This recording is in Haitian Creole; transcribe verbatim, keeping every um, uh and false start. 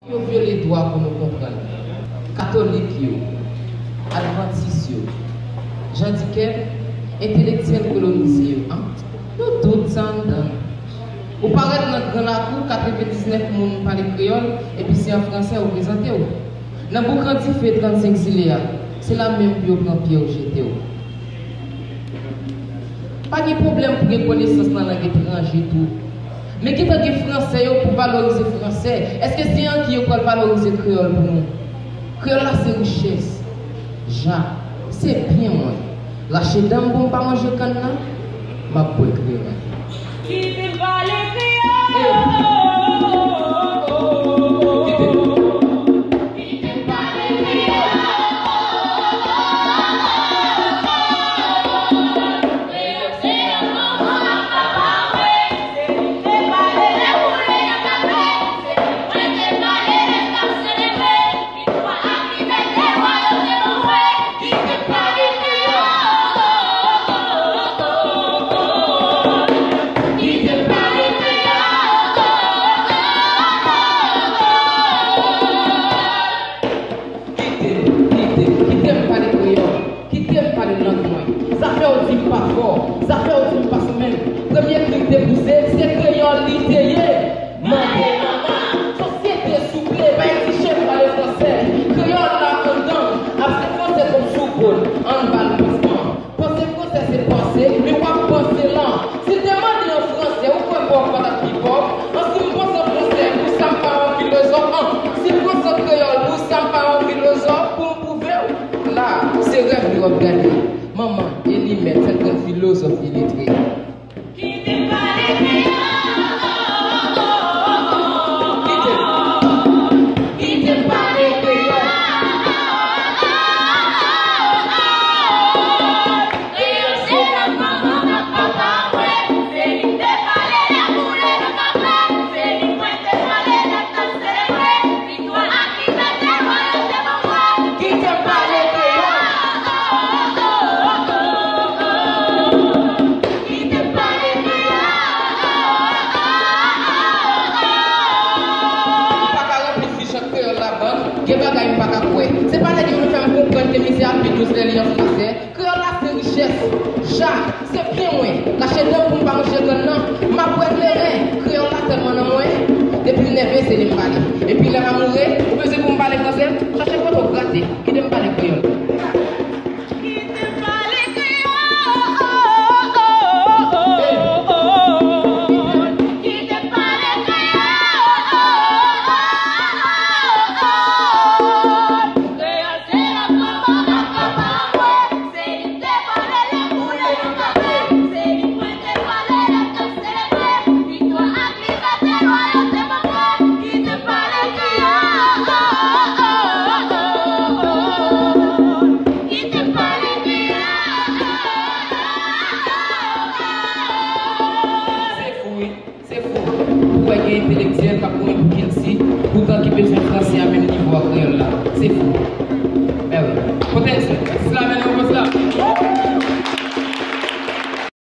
Yo vyole dwa pou nou konprann. Katolik yo, advantis yo, jan di kè m, entelektyèl kolonize yo, an, nou tout sa anndan. Ou parèt nan gran lakou, katrevendiznèf moun pale kreyòl, epi se an fransè ou prezante w. Nan boukan dife trannsenk zile a, se la menm pou yo pran pyè w jete w. Pa gen pwoblèm pou gen konesans nan lang etranje tou. Men gentan gen fransè yo pou valorize fransè. Èske se Yanki yo pral valorize kreyòl pou nou? Kreyòl la se richès. Ja, se byen mwen. Rache dan m pou m pa manje kann nan, m ap bwè kleren. Kite m pale kreyòl. Kite m. Kite m, kite m, kite m pale kreyòl, kite m pale lang mwen. Zafè w di m pa fò, zafè w di m pa sou menm. Premye kri k te pouse, se kreyòl li te ye. Mande manman, sosyete souple, bay ti chen pale fransè. Kreyòl la anndan, ap se fransè kòm sou kòd, ann ba l pansman. Panse fransè se panse, men w ap panse lan. Si te mande an fransè, ou kwè pòv pa t ap pi pòv? An, si m panse an fransè, pou sa m pa yon filozòf? An, si m panse an kreyòl, pou sa m pa yon filozòf? Pou m pwouve w, la, se rèv li w ap gade. Manman, e li menm, sèl grenn filozòf iletre. Kite m pale kreyòl. Kite m. Kite m pale kreyòl. Kreyòl se lang manman ak papa mwen. Se li m te pale lè koule nan kafe. Se li mwen te pale lè m t ap selebre. Kite m pale kreyòl. Kite m pale kreyòl. M pa ka ranpli fich an kreyòl la, bann. Gen bagay m pa ka kwè. Se pa nèg yo nou fè m konprann ke mizè a pi dous lè li an fransè. Kreyòl la se richès. Ja, se byen mwen. Rache dan m pou m pa manje kann nan. M ap bwè kleren. Kreyòl la tèlman nan mwen. Depi m nève, se li m pale. Epi lè m amoure, ou bezwen pou m pale fransè? Chache kote w grate. Kite m pale kreyòl. Kite m pale kreyòl. Kite m pale kreyòl. Kreyòl se lang manman ak papa mwen. Se li m te pale lè m boule nan kafe. Se li mwen te pale lè m t ap selebre viktwa ak libète lwayote manman. Kite m pale kreyòl. Kite m pale kreyòl. Se fou, wi. Se fou pou wè gen entelektyèl k ap kouri pou kilti, poutan ki bezwen fransè a menm nivo a kreyòl la. Se fou. Mèsi. Kote l sou? Sila men non.